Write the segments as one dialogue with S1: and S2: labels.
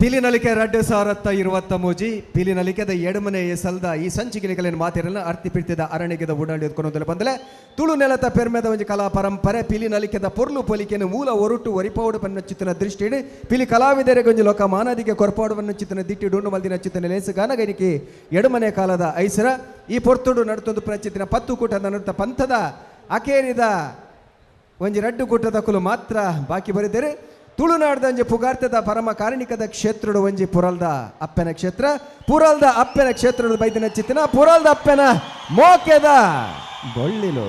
S1: ಪಿಲಿನಲಿಕೆ 2023 ಪಿಲಿನಲಿಕೆದ ಎಡಮನೆ ಸಲ್ದ ಈ ಸಂಚಿಕೆ ಮಾತಿರಲ್ಲ ಅರ್ತಿ ಪಿರ್ತಿದ ಅರಣಿಗೆದ ಉಡಾಳಿ ಎದ್ಕೊನೊಂದುಲ್ಲ ಬಂದಲೆ. ತುಳು ನೆಲತ ಪೆರ್ಮೆದ ಒಂಜಿ ಕಲಾ ಪರಂಪರೆ ಪಿಲಿನಲಿಕೆದ ಪೊರ್ಲು ಪೊಲಿಕೆನು ಮೂಲ ಒರುಟು ಒರಿಪೌಡು ಪನ್ನ ಚಿತ್ತನ ದೃಷ್ಟಿಡ್ ಪಿಲಿ ಕಲಾವಿದರಿಗೆ ಒಂಜಿ ಲೋಕ ಮಾನದಿಗೆ ಕೊರ್ಪಾಡು ಪನ್ನ ಚಿತ್ತನ ದಿಟ್ಟಿ ಡುಂಡು ಮಲ್ದಿನ ಚಿತ್ತನ ಲೇಸು ಗಾನಗೈನಿಕೆ ಎಡಮನೆ ಕಾಲದ ಐಸರ ಈ ಪೊರ್ತುಡು ನಡುತ್ತೊಂದು ಪ್ರಚಿತ್ತಿನ 10 ಕೂಟದ ನಡುತ್ತ ಪಂಥದ ಅಕೇರಿದ ಒಂಜಿ ರಡ್ಡು ಕೂಟದ ಕುಲು ಮಾತ್ರ ಬಾಕಿ ಬರಿದ್ದಾರೆ. ತುಳುನಾಡ್ದ ಒಂಜಿ ಪುಗಾರ್ತದ ಪರಮ ಕಾರಣಿಕದ ಕ್ಷೇತ್ರಡು ಒಂಜಿ ಪುರಲ್ದ ಅಪ್ಪೆನ ಕ್ಷೇತ್ರ, ಪುರಲ್ದ ಅಪ್ಪೆನ ಕ್ಷೇತ್ರದ ಬೈದಿನ ಚಿತ್ತಿನ ಪುರಲ್ದ ಅಪ್ಪೆನ ಮೋಕೆದ ಬೊಳ್ಳಿಲು.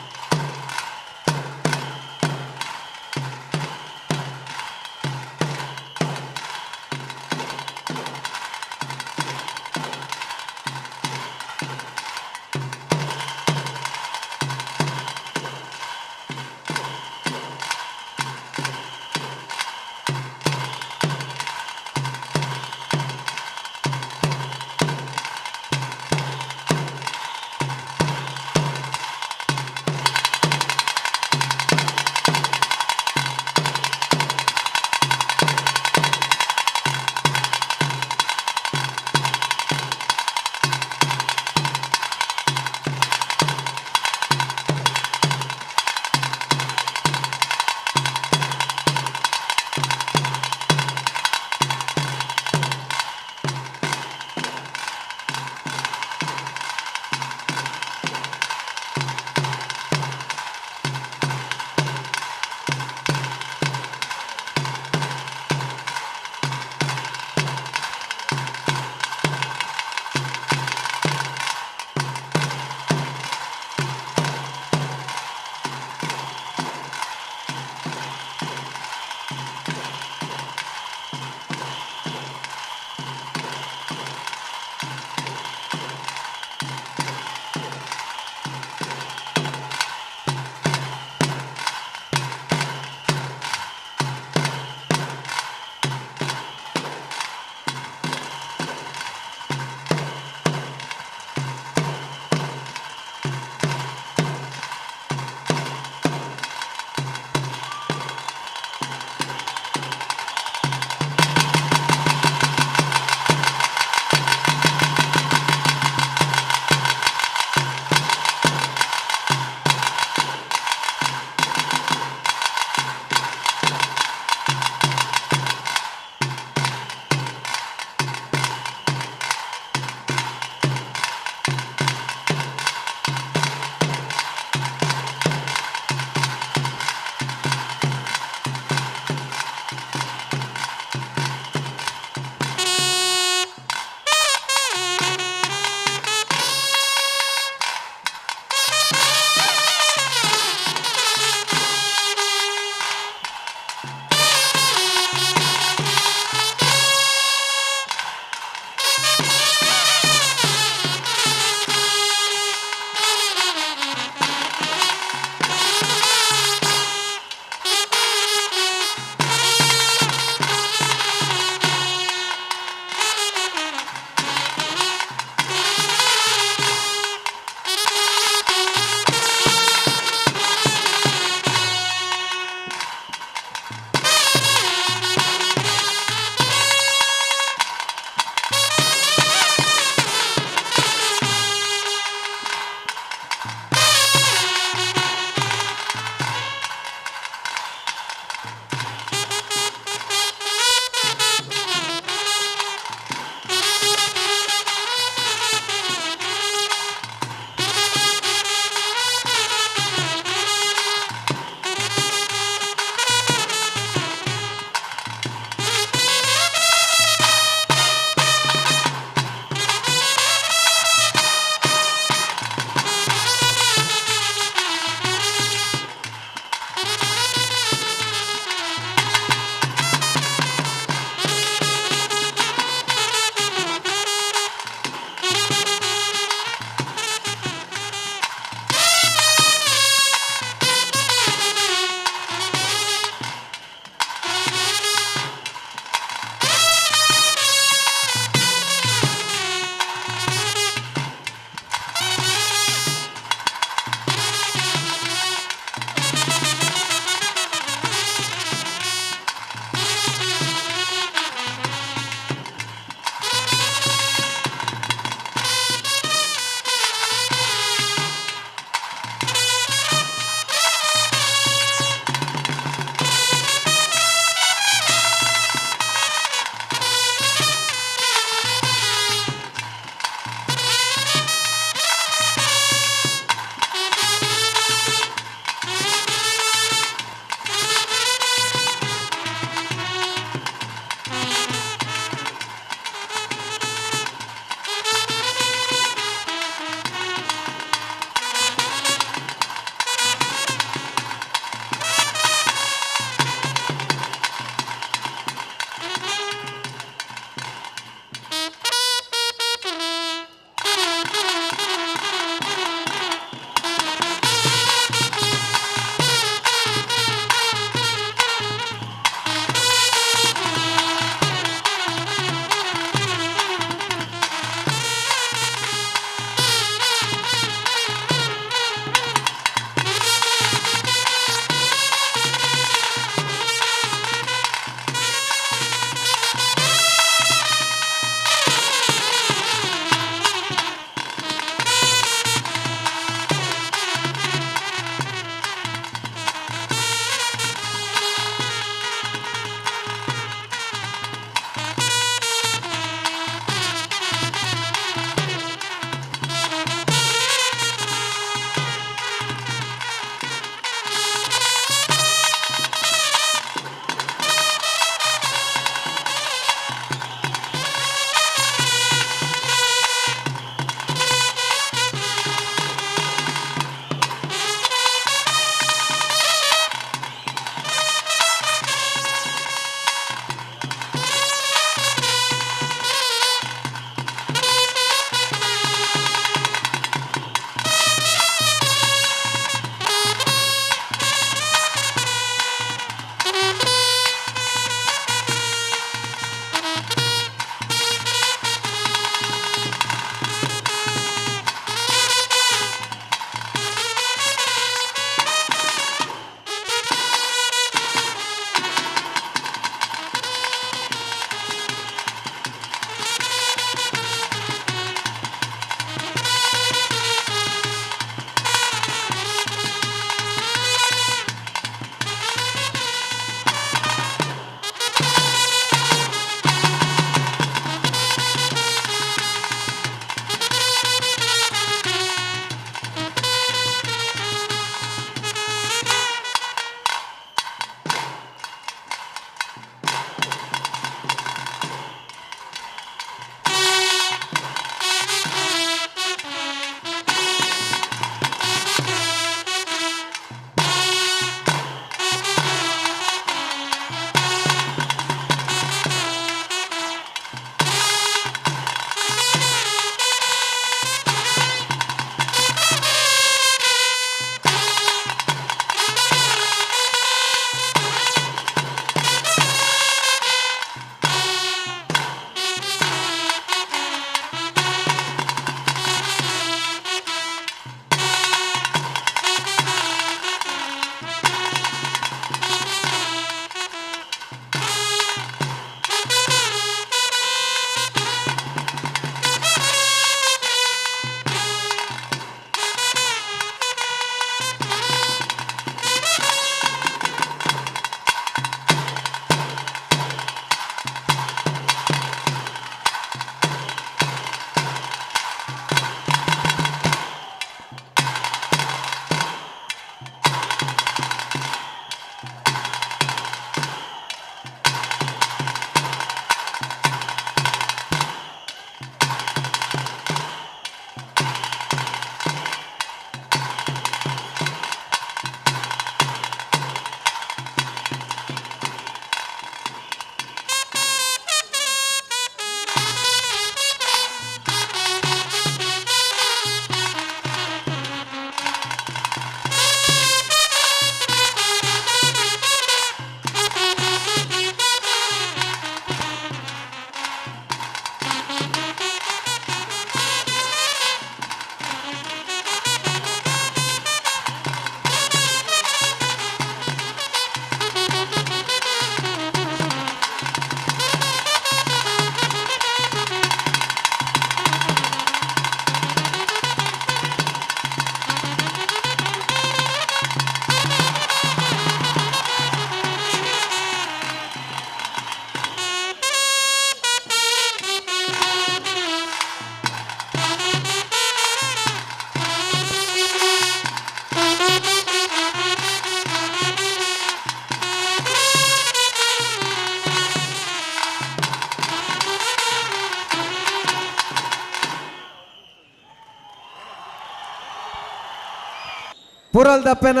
S1: ಪುರಲ್ದಪ್ಪೆನ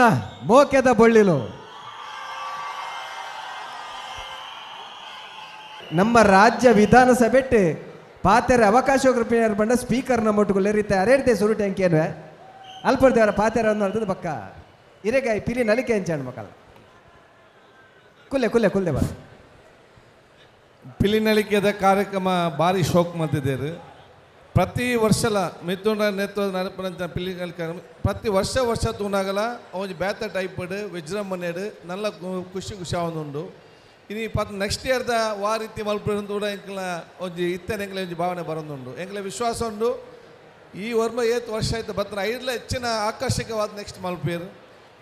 S1: ಮೋಕೆದ ಬೊಳ್ಳಿಲು. ನಮ್ಮ ರಾಜ್ಯ ವಿಧಾನಸಭೆಟ್ ಪಾತೆರೆ ಅವಕಾಶ ಕೃಪೆಯರ್ ಬಂಡ ಸ್ಪೀಕರ್ನ ಮೊಟ್ಟುಗುಲ್ಲೆ ರೀತಿ ಅರೇರ್ದೆ ಸುರು ಟ್ಯಾಂಕೇನುವೆ ಅಲ್ಪರ್ದೇವರ ಪಾತೆರ ಅನ್ನೋದು ಬಕ್ಕ ಇರೆಗಾಯಿ ಪಿಲಿ ನಲಿಕೆ ಅಂಚಾಣ ಮಕ್ಕಳ ಕುಲ್ಲೆ ಕುಲ್ಲೆ ಕುಲ್ಲೆ ಬಾ.
S2: ಪಿಲಿ ನಲಿಕೆದ ಕಾರ್ಯಕ್ರಮ ಭಾರಿ ಶೋಕ್ ಮಲ್ತಿದ್ದೇರು. ಪ್ರತಿ ವರ್ಷಲ ಮಿಥುನ ನೇತೃತ್ವದ ನಡಪನಂತ ಪಿಲಿ ನಲಿಕೆ ಪ್ರತಿ ವರ್ಷ ವರ್ಷ ತೂನಾಗಲ ಒಂಜಿ ಬೇತ ಟೈಪಡ್ ವಿಜೃಂಭಣೆಡ್ ನಲ್ಲ ಖುಷಿ ಖುಷಿ ಆವೊಂದುಂಡು. ಇನಿ ಪತ್ ನೆಕ್ಸ್ಟ್ ಇಯರ್ದ ವಾ ರೀತಿ ಮಲ್ಪುನ ಕೂಡ ಎಂಕ್ಲ ಒಂಜಿ ಇತ್ತನೆ ಎಂಕ್ಲ ಒಂಜಿ ಭಾವನೆ ಬರೋದುಂಡು. ಎಂಕ್ಲ ವಿಶ್ವಾಸ ಉಂಡು ಈ ವರ್ಮ ಏತ್ ವರ್ಷ ಆಯ್ತು ಬತ್ತನ ಐಡ್ಲ ಹೆಚ್ಚಿನ ಆಕರ್ಷಕವಾದ ನೆಕ್ಸ್ಟ್ ಮಲ್ಪೇರು.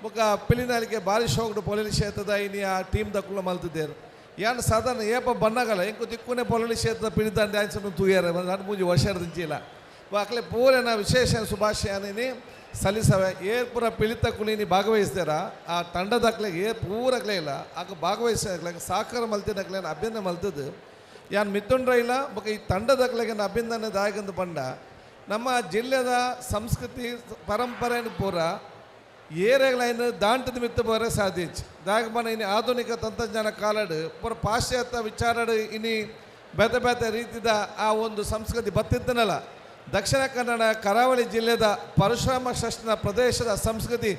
S2: ಬೊಕ್ಕ ಪಿಲಿನಾಲಿಕೆ ಭಾರಿ ಶೋಕ್ಡು ಪೊಲೀಸ್ ಕ್ಷೇತ್ರದ ಇನಿ ಆ ಟೀಮ್ ದಕ್ಕುಲ ಮಲ್ತಿದ್ದೇರು. ಯಾನ್ ಸಾಧಾರಣ ಏಪ ಬಣ್ಣಗಲ ಎಂಕು ದಿಕ್ಕುನೆ ಪೊಲೀಸ್ ಕ್ಷೇತ್ರದ ಪಿಡಿದ ಡ್ಯಾನ್ಸ್ ತೂಯಾರ ನಾನು ಮೂಜಿ ವರ್ಷ ದಿಂಚಿಲ್ಲ. ಅಕ್ಲೆ ಪೂರನ ವಿಶೇಷ ಶುಭಾಶಯನಿ ಸಲ್ಲಿಸವೆ. ಏರ್ ಪೂರ ಪಿಳಿತ ಕುಲಿನಿ ಭಾಗವಹಿಸ್ತಾರ ಆ ತಂಡದಕ್ಲೆ ಏರ್ ಪೂರಕ್ಲೆ ಇಲ್ಲ ಆಗ ಭಾಗವಹಿಸ್ಲೇ ಸಹಕಾರ ಮಲ್ತಿನಕ್ಲೆ ಅಭಿನಂದನೆ ಮಲ್ತದ್ದು. ಯಾನ್ ಮಿಥುನ್ರ ಇಲ್ಲ ಬೊಕ್ಕ ಈ ತಂಡದಕ್ಲೆಗೆ ಅಭಿನಂದನೆ ದಾಯಕಂದು ಪಂಡ ನಮ್ಮ ಜಿಲ್ಲೆದ ಸಂಸ್ಕೃತಿ ಪರಂಪರೆಯನ್ನು ಪೂರ ಏರೆಗಳೈನ್ ದಾಂಟದ ಮಿತ್ತ ಬರ ಸಾಧ್ಯ. ದಾಯಕಬನ ಇನಿ ಆಧುನಿಕ ತಂತ್ರಜ್ಞಾನ ಕಾಲಡು ಪೂರ ಪಾಶ್ಚಾತ್ಯ ವಿಚಾರಡು ಇನಿ ಬೇತೆ ಬೇತೆ ರೀತಿದ ಆ ಒಂದು ಸಂಸ್ಕೃತಿ ಬತ್ತಿದ್ದನಲ್ಲ. ದಕ್ಷಿಣ ಕನ್ನಡ ಕರಾವಳಿ ಜಿಲ್ಲೆದ ಪರಶುರಾಮ ಷಷ್ಠನ ಪ್ರದೇಶದ ಸಂಸ್ಕೃತಿ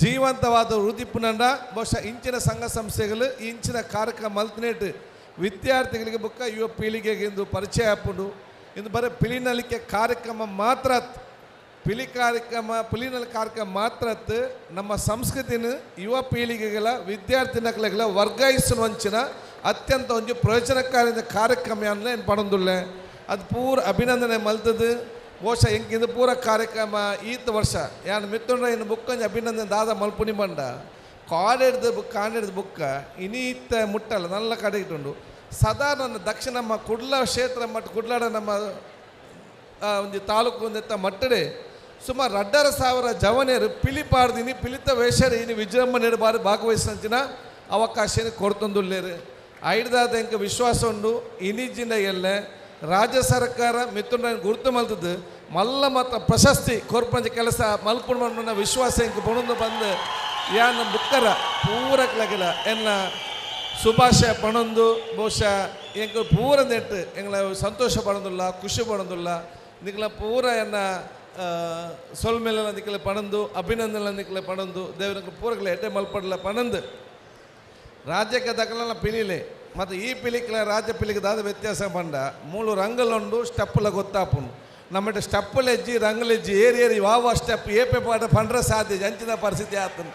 S2: ಜೀವಂತವಾದ ವೃದ್ಧಿಪುನಂಡ ಬಹುಶಃ ಇಂಚಿನ ಸಂಘ ಸಂಸ್ಥೆಗಳು ಇಂಚಿನ ಕಾರ್ಯಕ್ರಮ ಮಲ್ತನೇಟ್ ವಿದ್ಯಾರ್ಥಿಗಳಿಗೆ ಬುಕ್ಕ ಯುವ ಪೀಳಿಗೆಗೆ ಇಂದು ಪರಿಚಯ ಆಪುಂಡು. ಇಂದು ಬರೀ ಪಿಲಿನಲಿಕೆ ಕಾರ್ಯಕ್ರಮ ಮಾತ್ರ ಪಿಲಿ ಕಾರ್ಯಕ್ರಮ ಪಿಲಿನಲ್ ಕಾರ್ಯಕ್ರಮ ಮಾತ್ರ ನಮ್ಮ ಸಂಸ್ಕೃತಿನ ಯುವ ಪೀಳಿಗೆಗಳ ವಿದ್ಯಾರ್ಥಿ ನಕಲೆಗಳ ವರ್ಗಾಯಿಸುವಂಚಿನ ಅತ್ಯಂತ ಒಂದು ಪ್ರಯೋಜನಕಾರಿ ಕಾರ್ಯಕ್ರಮ ಏನು ಪಡೊಂದುಲ್ಲೆ. ಅದು ಪೂರ ಅಭಿನಂದನೆ ಮಲ್ತದ್ದು. ಬಹುಶಃ ಎಂಕಿಂದು ಪೂರ ಕಾರ್ಯಕ್ರಮ ಈತ ವರ್ಷ ಯಾನ್ ಮಿತ್ತುಂಡ್ರ ಇನ್ನು ಬುಕ್ಕಂಜ ಅಭಿನಂದನೆ ದಾದ ಮಲ್ಪುನಿ ಬಂಡ ಕಾಡೆಡ್ದು ಬುಕ್ ಕಾಡೆಡ್ದು ಬುಕ್ಕ ಇನೀತ ಮುಟ್ಟಲ್ಲ ನಲ್ಲ ಕಡೆ ಇಟ್ಟುಂಡು. ಸದಾ ನನ್ನ ದಕ್ಷಿಣ ನಮ್ಮ ಕುಡ್ಲ ಕ್ಷೇತ್ರ ಮಟ್ಟ ಕುಡ್ಲಾಡ ನಮ್ಮ ಒಂದು ತಾಲೂಕು ಒಂದೆತ್ತ ಮಟ್ಟಡೆ ಸುಮಾರು 2,500 ಜವನೇರು ಪಿಲಿ ಪಾಡ್ದಿನಿ ಪಿಲಿತ ವೇಷರು ಇನಿ ವಿಜೃಂಭಣೆ ಬಾರಿ ಭಾಗವಹಿಸಿನ ಅವಕಾಶ ಕೊಡ್ತಂದುಲ್ಲೇರು. ಐಡ್ದಾದ ಎಂಕ ವಿಶ್ವಾಸ ಉಂಡು ಇನಿಜಿನ ಎಲ್ಲೆ ರಾಜ್ಯ ಸರ್ಕಾರ ಮಿಥುನ ಗುರುತು ಮಲ್ತದ್ದು ಮಲ್ಲ ಮತ್ತ ಪ್ರಶಸ್ತಿ ಕೊರ್ಪಂಚ ಕೆಲಸ ಮಲ್ಪುಣ ವಿಶ್ವಾಸ ಎಂಕ ಬಣಂದು ಬಂದು ಯಾನ್ ಬುಕ್ಕರ ಪೂರಕ್ಲಗಿಲ್ಲ ಎನ್ನ ಶುಭಾಶಯ ಪಣೊಂದು ಬಹುಶಃ ಎಂಕ ಪೂರ ನೆಟ್ಟು ಎಂಗ್ಲ ಸಂತೋಷ ಪಡೋದಿಲ್ಲ ಖುಷಿ ಪಡೋದಿಲ್ಲ ನಿಕ್ಲ ಪೂರ ಎನ್ನ ಸೊಲ್ಮೇಲೆ ನಿಕ್ಲೆ ಪಣಂದು ಅಭಿನಂದನೆ ನಿಕ್ಲೆ ಪಣಂದು ದೇವರ ಪೂರಕ್ಲೆ ಎಟ್ಟೆ ಮಲ್ಪಡಲ ಪಣಂದು ರಾಜ್ಯಕ್ಕೆ ದಕ್ಕಲ ಪಿಲಿಲೆ ಮತ್ತು ಈ ಪಿಲಿಕ್ಲ ರಾಜ್ಯ ಪಿಲಿಗೆ ದಾದ ವ್ಯತ್ಯಾಸ ಪಂಡ ಮೂಲು ರಂಗಲುಂಡು ಸ್ಟೆಪ್ಪುಲ ಗೊತ್ತಾಪುಂಡು. ನಮ್ಮಟ ಸ್ಟೆಪ್ಪುಲೆಜ್ಜಿ ರಂಗಲೆಜ್ಜಿ ಏರಿ ಏರಿ ವಾವ ಸ್ಟೆಪ್ ಏಪೆ ಪಾಠ ಪಂಡ್ರ ಸಾಧ್ಯ ಅಂಚಿನ ಪರಿಸ್ಥಿತಿ ಆತನು.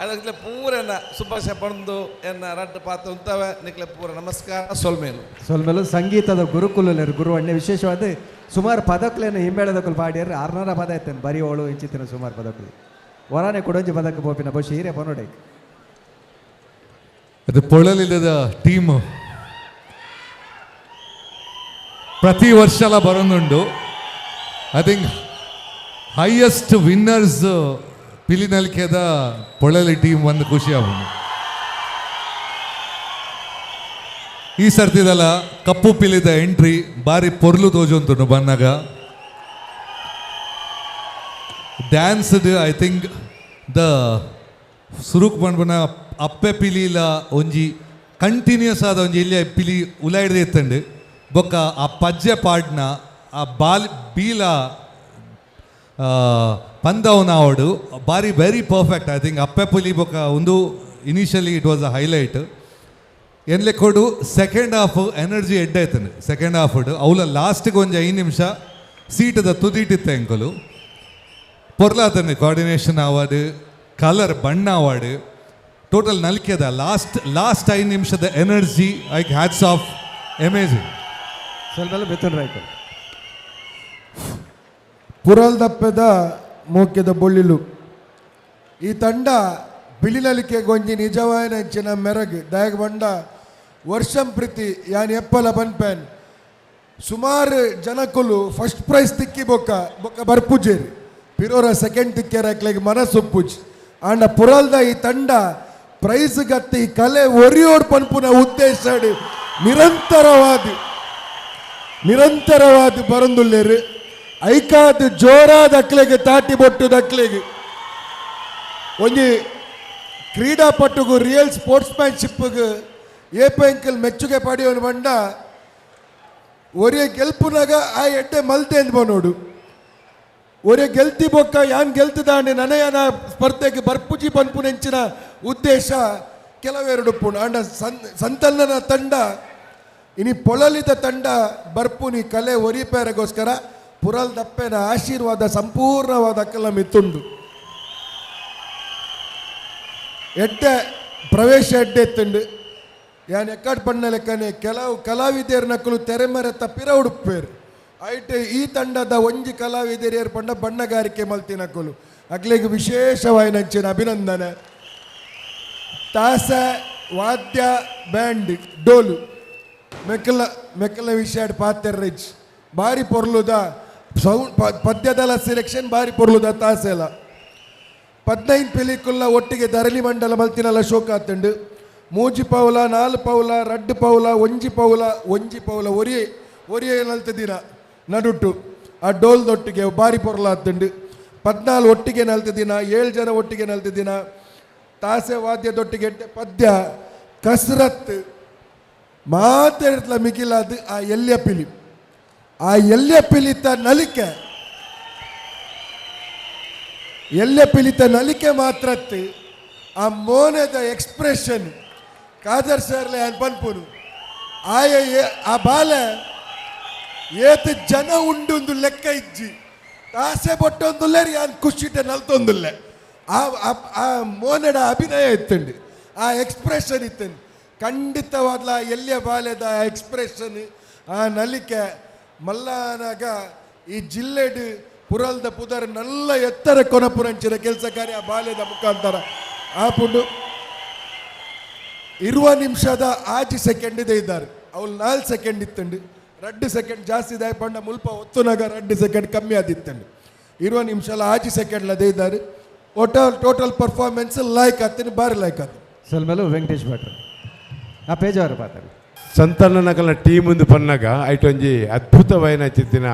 S2: ಅದಕ್ಕೆ ಪೂರ ಎನ್ನ ಶುಭಾಶಯ ಪಣಂದು ಎನ್ನ ರಡ್ಡು ಪಾತ್ರ ಉಂತವೆ ನಿಕ್ಲೆ ಪೂರ ನಮಸ್ಕಾರ ಸೊಲ್ಮೇಲು.
S1: ಸೊಲ್ಮೇಲು ಸಂಗೀತದ ಗುರುಕುಲರು ಗುರು ಅಣ್ಣೆ ವಿಶೇಷವಾದ ಸುಮಾರು ಪದಕ್ಲೇನು ಹಿಮ್ಮೇಳದಕ್ಕಲು ಪಾಡ್ಯಾರ 600 ಪದ ಆಯ್ತಾನೆ ಬರೀ ಓಳು ಇಂಚಿತ್ತಿನ ಸುಮಾರು ಪದಕ್ಕಲು ವರಾನೆ ಕೊಡೊಂಜಿ ಪದಕ್ಕೆ ಪೋಪಿನ ಬಹುಶಃ ಹೀರೆ ಪನೋಡೆ.
S3: ಅದು ಪೊಳಲಿಲ್ಲದ ಟೀಮ್ ಪ್ರತಿ ವರ್ಷಲ ಬರೋದುಂಡು. I think highest winners ಪಿಲಿನಲಿಕೆದ Polali team ಒಂದು ಖುಷಿ ಆಗುಂಡು. ಈ ಸರ್ತಿದಲ್ಲ ಕಪ್ಪು ಪಿಲಿದ ಎಂಟ್ರಿ ಬಾರಿ ಪೊರ್ಲು ತೋಜುಂತುಂಡು ಬನ್ನಾಗ. Dance I think the ಸುರುಕ್ ಪನ್ಪುನ ಅಪ್ಪೆ ಪಿಲಿಲ ಒಂಜಿ ಕಂಟಿನ್ಯೂಸ್ ಆದ ಒಂಜಿ ಇಲ್ಲಿ ಪಿಲಿ ಉಲಾಯ್ದೆ ಇತ್ತಂಡು. ಬೊಕ್ಕ ಆ ಪಜ್ಜೆ ಪಾಡ್ನ ಆ ಬಾಲ್ ಬೀಲ ಪಂದವನ ಅವಡು ಬಾರಿ very perfect. I think ಅಪ್ಪೆ ಪುಲಿ ಬೊಕ್ಕ ಒಂದು initially it was a highlight. ಎನ್ಲೆ ಕೊಡು second half energy ಎಡ್ಡೆ ಆಯ್ತಾನೆ ಸೆಕೆಂಡ್ ಹಾಫ್ ಅವಲ ಲಾಸ್ಟ್ಗೆ ಒಂಜಿ 5 ನಿಮಿಷ ಸೀಟದ ತುದಿಟ್ಟಿತ್ತೆ ಎಂಕಲು ಪೊರ್ಲಾತನೆ coordination award colour ಬಣ್ಣ ಅವಾರ್ಡ್ ಟೋಟಲ್ ನಲ್ಕೆದ ಲಾಸ್ಟ್ ಲಾಸ್ಟ್ 5 ನಿಮಿಷದ energy I hats off amazing.
S1: ಸ್ವಲ್ಪ ಮಿಥುನ್ ರಾಯ್ಕರ್.
S4: ಪುರಲ್ದಪ್ಪದ ಮೋಕ್ಯದ ಬೊಳ್ಳಿಲು ಈ ತಂಡ ಬಿಳಿನಲಿಕೆ ಗೊಂಜಿ ನಿಜವಾಯನ ಅಂಚಿನ ಮೆರಗು ದಾಯಗ ಬಂಡ ವರ್ಷಂ ಪ್ರೀತಿ ಯಾನ್ ಎಪ್ಪಲ ಬನ್ಪೇನ್ ಸುಮಾರು ಜನಕ್ಕಲು ಫಸ್ಟ್ ಪ್ರೈಸ್ ತಿಕ್ಕಿ ಬೊಕ್ಕ ಬೊಕ್ಕ ಬರ್ಪುಜೇರಿ ಪಿರೋರ ಸೆಕೆಂಡ್ ತಿಕ್ಕೇರ ಅಕ್ಲೆಗ್ ಮನಸ್ಸೊಪ್ಪುಜ್ ಆಂಡ ಪುರಲ್ದ ಈ ತಂಡ ಪ್ರೈಸ್ ಗತ್ತಿ ಈ ಕಲೆ ಒರಿಯೋಡ್ ಪನ್ಪುನ ಉದ್ದೇಶ ನಿರಂತರವಾದ ನಿರಂತರವಾದ ಬರಂದುಲ್ಲೇರು ಐಕಾದ್ ಜೋರಾದ ಅಕ್ಲೆಗೆ ತಾಟಿ ಬೊಟ್ಟುದ ಅಕ್ಲೆಗೆ ಒಂಜಿ ಕ್ರೀಡಾಪಟುಗು ರಿಯಲ್ ಸ್ಪೋರ್ಟ್ಸ್ ಮ್ಯಾನ್ಶಿಪ್ಗೆ ಏಪಂಕಲ್ ಮೆಚ್ಚುಗೆ ಪಡೆಯೋನು ಬಂಡ ಒರೇ ಗೆಲ್ಪುನಾಗ ಆ ಎಡ್ಡೆ ಮಲ್ತೆ ಅಂದ್ ನೋಡು. ಒರೇ ಗೆಲ್ತಿ ಬೊಕ್ಕ ಯಾನ್ ಗೆಲ್ತದಾಂಡೆ ನನಯನ ಸ್ಪರ್ಧೆಗೆ ಬರ್ಪುಜಿ ಪನ್ಪುನೆಂಚಿನ ಉದ್ದೇಶ ಕೆಲವೆರಡು ಪುಣ್. ಆಂಡ ಸಂತಲ್ಲನ ತಂಡ ಇನಿ ಪೊಳಲಿದ ತಂಡ ಬರ್ಪುನಿ ಕಲೆ ಒರಿಪೇರೆಗೋಸ್ಕರ ಪುರಲ್ ದಪ್ಪೆನ ಆಶೀರ್ವಾದ ಸಂಪೂರ್ಣವಾದ ಅಕ್ಕಲ ಮಿತ್ತುಂಡು. ಎಡ್ಡೆ ಪ್ರವೇಶ ಎಡ್ಡೆ ಎತ್ತುಂಡು. ಯಾನ್ ಎಕ್ಕಾಡ್ ಪಣ್ಣ ಲೆಕ್ಕನೆ ಕೆಲವು ಕಲಾವಿದೆಯರ್ ನಕಲು ತೆರೆಮರೆ ತಪ್ಪಿರ ಉಡುಪೇರು ಐಟ್ ಈ ತಂಡದ ಒಂಜಿ ಕಲಾವಿದೆಯರ್ ಪಂಡ ಬಣ್ಣಗಾರಿಕೆ ಮಲ್ತಿನಕುಲು ಅಗ್ಲಿಗೆ ವಿಶೇಷವಾಯಿನಂಚಿನ ಅಭಿನಂದನೆ. ತಾಸ ವಾದ್ಯ ಬ್ಯಾಂಡ್ ಡೋಲು ಮೆಕ್ಕಲ ಮೆಕ್ಕಲ ವಿಷಯ ಪಾತೆರ್ರಿಜ್ ಬಾರಿ ಪೊರ್ಲುದ ಸೌಂಡ್ ಪದ್ಯದಲ ಸೆಲೆಕ್ಷನ್ ಬಾರಿ ಪೊರ್ಲುದ ತಾಸೆಲ 15 ಪಿಲಿಕುಲ್ಲ ಒಟ್ಟಿಗೆ ಧರಣಿ ಮಂಡಲ ಮಲ್ತಿನಲ್ಲ ಶೋಕ ಆತುಂಡು. ಮೂಜಿ ಪೌಲ 4 ಪೌಲ 2 ಪೌಲ 1 ಪೌಲ 1 ಪೌಲ ಒರಿಯೆ ಒರಿಯೆ ನಲ್ತ ದಿನ ನಡುಟು ಆ ಡೋಲ್ದೊಟ್ಟಿಗೆ ಬಾರಿ ಪೊರ್ಲ ಆತುಂಡು. 14 ಒಟ್ಟಿಗೆ ನಲ್ತ ದಿನ 7 ಜನ ಒಟ್ಟಿಗೆ ನಲ್ತ ದಿನ ತಾಸೆ ವಾದ್ಯದೊಟ್ಟಿಗೆ ಪದ್ಯ ಕಸರತ್ ಮಾತಾಡ್ತಲ ಮಿಗಿಲಾದ ಆ ಎಲ್ಯ ಪಿಲಿ ಆ ಎಲ್ಯ ಪಿಲಿತ ನಲಿಕೆ ಎಲ್ಯ ಪಿಲಿತ ನಲಿಕೆ ಮಾತ್ರತ್ತು ಆ ಮೋನದ ಎಕ್ಸ್ಪ್ರೆಷನ್ ಕಾದರ್ ಸರ್ಲೆ ಅನ್ ಪನ್ಪುನು ಆಯ ಆ ಬಾಲೆ ಏತ್ ಜನ ಉಂಡು ಲೆಕ್ಕ ಇಜ್ಜಿ ತಾಸೆ ಬೊಟ್ಟೊಂದುಲ್ಲೆ ಯಾನ್ ಖುಷಿಟೆ ನಲ್ತೊಂದುಲ್ಲೆ ಆ ಆ ಮೋನೆಡ ಅಭಿನಯ ಇತ್ತಂಡು ಆ ಎಕ್ಸ್ಪ್ರೆಷನ್ ಇತ್ತಂಡು. ಖಂಡಿತವಾದ್ಲ ಎಲ್ಲಿಯ ಬಾಲೆದ ಎಕ್ಸ್ಪ್ರೆಷನ್ ಆ ನಲಿಕೆ ಮಲ್ಲಾನಾಗ ಈ ಜಿಲ್ಲೆಡು ಪುರಲ್ದ ಪುದರ್ ನಲ್ಲ ಎತ್ತರ ಕೊನಪುರಂಚಿನ ಕೆಲಸ ಕಾರ್ಯ ಆ ಬಾಲ್ಯದ ಮುಖಾಂತರ ಆಪುಂಡು. 20 ನಿಮಿಷದ 6 ಸೆಕೆಂಡ್ ಇದೆ ಇದ್ದಾರೆ ಅವಳು 4 ಸೆಕೆಂಡ್ ಇತ್ತಂಡು 2 ಸೆಕೆಂಡ್ ಜಾಸ್ತಿ ಇದೆ ಪಂಡ ಮುಲ್ಪ ಒತ್ತುನಾಗ 2 ಸೆಕೆಂಡ್ ಕಮ್ಮಿ ಆದಿತ್ತಂಡು. 20 ನಿಮಿಷ 6 ಸೆಕೆಂಡ್ ಅದೇ ಇದ್ದಾರೆ. Total performance like ಆಗ್ತೀನಿ ಬಾರಿ ಲೈಕ್ ಆಗ್ತೀನಿ.
S1: ಸೊಲ್ಮೆಲು ವೆಂಕಟೇಶ್ ಭಟ್ರು ಆ ಪೇಜಾವರ ಪಾತ್ರ
S5: ಸಂತಾನಕಲ್ನ ಟೀಮ್ ಒಂದು ಪನ್ನಾಗ ಐಟೊಂಜಿ ಅದ್ಭುತವಾಯಿನ ಚಿತ್ತಿನ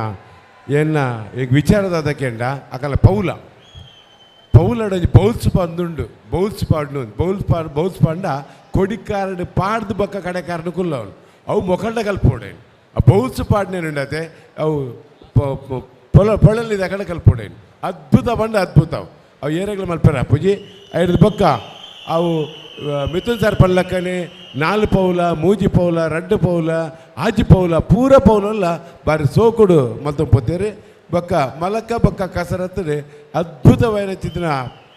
S5: ಎನ್ನ ಈಗ ವಿಚಾರದಾದ ಕೆಂಡ ಅಕಲ ಪೌಲ ಪೌಲಡೊಂಜಿ ಬೌಲ್ಸ್ ಪಂದುಂಡು ಬೌಲ್ಸ್ ಪಾಡ್ನು ಬೌಲ್ಸ್ ಪಾಡ್ ಬೌಲ್ಸ್ ಪಾಂಡ ಕೊಡಿಕಾರಡು ಪಾಡ್ದು ಬೊಕ್ಕ ಕಡೆಕಾರಡು ಕುಲ್ಲವನು ಅವು ಮೊಕಂಡ ಕಲ್ಪೋಡೇನು ಆ ಬೌಲ್ಸ್ ಪಾಡ್ನೇನುಂಡತೆ ಅವು ಪೊಲ ಪೊಳಲಿದ ಕಡೆ ಕಲ್ಪೋಡೇನು ಅದ್ಭುತ ಬಂಡ ಅದ್ಭುತ ಅವು ಅವು ಏರೆಗ್ಲ ಮಲ್ಪೆರ ಅಪ್ಪುಜಿ ಐದು ಬೊಕ್ಕ ಅವು ಮಿಥುನ್ ಸರ್ ಪಲ್ಲಕ್ಕನೆ 4 ಪೌಲ 3 ಪೌಲ 2 ಪೌಲ 6 ಪೌಲ ಪೂರ ಪೌಲಲ್ಲ ಬಾರಿ ಸೋಕುಡು ಮಲ್ತೊಂದು ಪೋತೇರಿ ಬೊಕ್ಕ ಮಲಕ ಬೊಕ್ಕ ಕಸರತ್ತದೆ ಅದ್ಭುತವಾದ ಚಿತ್ರ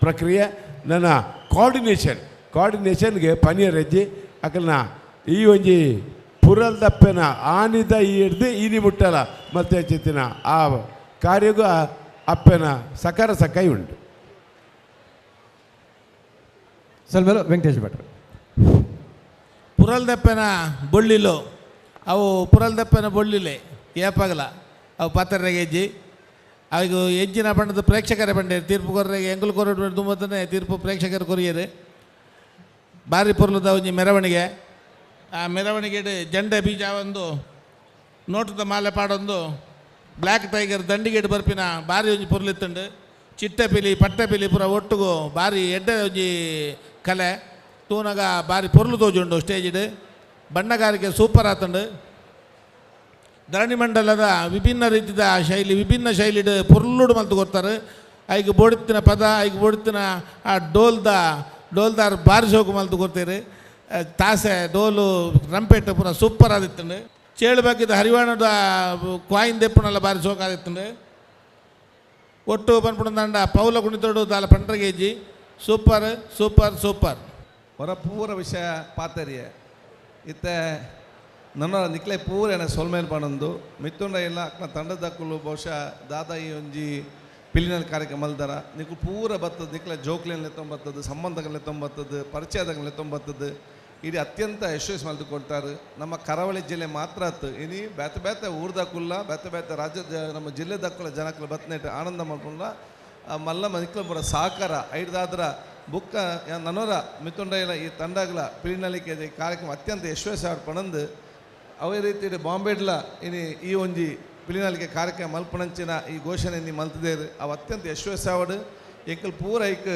S5: ಪ್ರಕ್ರಿಯೆ ನನ್ನ ಕೋಆರ್ಡಿನೇಷನ್ ಕೋಆರ್ಡಿನೇಷನ್ಗೆ ಪನಿಯರ್ ಹೆಜ್ಜೆ ಅಕಲ್ನ ಈ ಒಂಜಿ ಪುರಲ್ದಪ್ಪೆನ ಆನಿದ ಈ ಹಿಡ್ದು ಈನಿ ಮುಟ್ಟಲ ಮತ್ತೆ ಚಿತ್ತಿನ ಆ ಕಾರ್ಯಗೂ ಆ ಅಪ್ಪೆನ ಸಕಾರ ಸಕಾಯಿ ಉಂಟು.
S1: ಸೊಲ್ಮೆಲು ವೆಂಕಟೇಶ್ ಭಟ್ರು
S2: ಪುರಲ್ದಪ್ಪನ ಬೊಳ್ಳಿಲು ಅವು ಪುರಲ್ದಪ್ಪನ ಬೊಳ್ಳಿಲೆ ಏಪಾಗಲ ಅವು ಪಾತ್ರೆಗೆ ಹೆಜ್ಜಿ ಅವು ಹೆಜ್ಜಿನ ಬಣ್ಣದ ಪ್ರೇಕ್ಷಕರೇ ಬಂಡೇರು ತೀರ್ಪು ಕೊರ್ರೆಗೆ ಎಂಗುಲು ಕೊರಡು ತುಂಬತ್ತನೆ ತೀರ್ಪು ಪ್ರೇಕ್ಷಕರು ಕೊರಿಯರು. ಬಾರಿ ಪೊರ್ಲುದ ಒಂಜಿ ಮೆರವಣಿಗೆ ಆ ಮೆರವಣಿಗೆ ಜಂಡೆ ಬೀಜ ಒಂದು ನೋಟದ ಮಾಲೆ ಪಾಡೊಂದು ಬ್ಲ್ಯಾಕ್ ಟೈಗರ್ ದಂಡಿಗೇಡು ಬರ್ಪಿನ ಬಾರಿ ಒಂಜಿ ಪೊರ್ಲಿತ್ತುಂಡು. ಚಿಟ್ಟೆ ಪಿಲಿ ಪಟ್ಟೆ ಪಿಲಿ ಪೂರ ಒಟ್ಟುಗು ಬಾರಿ ಎಡ್ಡೆ ಒಂಜಿ ಕಲೆ ತೂನಗ ಬಾರಿ ಪೊರ್ಲು ತೋಜುಂಡು ಸ್ಟೇಜಿಡ್ ಬಣ್ಣಗಾರಿಕೆ ಸೂಪರ್ ಆತುಂಡು. ಧರಣಿ ಮಂಡಲದ ವಿಭಿನ್ನ ರೀತಿಯ ಶೈಲಿ ವಿಭಿನ್ನ ಶೈಲಿಡ್ ಪೊರ್ಲುಡು ಮಲ್ತು ಕೊರ್ತಾರೆ. ಐಕ್ ಬೋಡಿತ್ತಿನ ಪದ ಐಕ್ ಬೋಡಿತ್ತಿನ ಆ ಡೋಲ್ದಾರ್ ಬಾರಿ ಶೋಕು ಮಲ್ತು ಕೊರ್ತೀರಿ. ತಾಸೆ ಡೋಲು ರಂಪೇಟೆ ಪೂರ ಸೂಪರ್ ಆದಿತ್ತುಂಡು. ಚೇಳು ಬಾಕಿದ ಹರಿವಾಣದ ಕ್ವಾಯಿನ್ ದೆಪ್ಪುನಲ್ಲ ಬಾರಿ ಶೋಕು ಆದಿತ್ತುಂಡು. ಒಟ್ಟು ಪನ್ಪುಣ ಪೌಲ ಕುಣಿತೋಡು ದಾಲ ಪಂಡ್ರ KG super super super.
S6: ಹೊರ ಪೂರ ವಿಷಯ ಪಾತರಿಯೆ ಇತ್ತೆ ನನ್ನ ನಿಕ್ಲೆ ಪೂರ ಎನ್ನ ಸೊಲ್ಮೇಲ್ ಪಣೊಂದು ಮಿತ್ತುಂಡ ಇಲ್ಲ ಅಕ್ನ ತಂಡದಕ್ಕುಲು ಬಹುಶಃ ದಾದಾ ಈ ಒಂಜಿ ಪಿಲಿನಲ್ಲಿ ಕಾರ್ಯಕ್ರಮ ಮಲ್ದರ ನಿಕ್ಲು ಪೂರ ಬತ್ತದ ನಿಕ್ಲೆ ಜೋಕ್ಲೆನ್ ಲೆತ್ತೊಂಬತ್ತದು ಸಂಬಂಧಗಳು ಲೆತ್ತೊಂಬತ್ತದು ಪರಿಚಯದಗಳು ಲೆತ್ತೊಂಬತ್ತದು ಇಡೀ ಅತ್ಯಂತ ಯಶಸ್ವಿ ಮಲ್ತು ಕೊಡ್ತಾರೆ. ನಮ್ಮ ಕರಾವಳಿ ಜಿಲ್ಲೆ ಮಾತ್ರ ಆತು ಇನಿ ಬೇತೆ ಬೇತೆ ಊರ್ದಕ್ಕುಲ್ಲ ಬೇತೆ ಬೇತೆ ರಾಜ್ಯದ ನಮ್ಮ ಜಿಲ್ಲೆದಕ್ಕುಲ್ಲ ಜನಕ್ಕುಲ್ಲ ಬತ್ತನೇಟ್ ಆನಂದ ಮಲ್ಪುಂಡ ಮಲ್ಲ ನಿಕ್ಲ ಪೂರ ಸಹಕಾರ ಐಡ್ದಾದ್ರ ಬುಕ್ಕ ನನೋರ ಮಿತ್ತುಂಡ ಇಲ್ಲ ಈ ತಂಡಗಳ ಪಿಲಿನಲಿಕೆ ಕಾರ್ಯಕ್ರಮ ಅತ್ಯಂತ ಯಶಸ್ವಿ ಪಣಂದು ಅವೇ ರೀತಿ ಬಾಂಬೆಡ್ಲ ಇನಿ ಈ ಒಂಜಿ ಪಿಲಿನಲಿಕೆ ಕಾರ್ಯಕ್ರಮ ಮಲ್ಪಣಂಚಿನ ಈ ಘೋಷಣೆ ನೀ ಮಲ್ತದೇರು ಅವು ಅತ್ಯಂತ ಯಶಸ್ವಿ ಆವಡು ಎಂಕಲ್ ಪೂರ ಐಕ್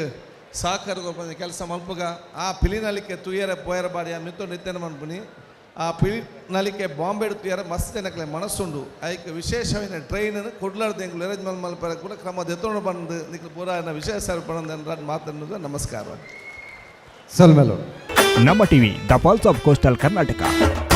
S6: ಸಹಕಾರ ಕೆಲಸ ಮಲ್ಪುಗ. ಆ ಪಿಲಿನಲಿಕೆ ತುಯರೆ ಪೋಯರ ಬಾಡಿ ಆ ಮಿತ್ತೊಂಡು ನಿತ್ಯನ ಮನ್ಪುನಿ. ಆ ಪಿಲಿನಲಿಕೆ ಬಾಂಬೆ ತುಯರ ಮಸ್ತ್ ಜನಕ್ಲೆ ಮನಸ್ಸುಂಡು. ಐಕ್ ವಿಶೇಷವಾದ ಟ್ರೈನ್ ಕುಡ್ಲಾರ್ದ ಎಂಕ್ಲು ಅರೇಂಜ್ ಮಲ್ಪರ ಕೂಡ ಕ್ರಮ ದೆತ್ತೊಂಡು ಬಂದು ನಿಕ್ಲು ಪೂರ ವಿಶೇಷ ಪಣಂದು ಮಾತನ್ನು. ನಮಸ್ಕಾರ.
S1: ಸೊಲ್ಮೆಲು.
S7: ನಮ್ಮ TV, the pulse of coastal Karnataka.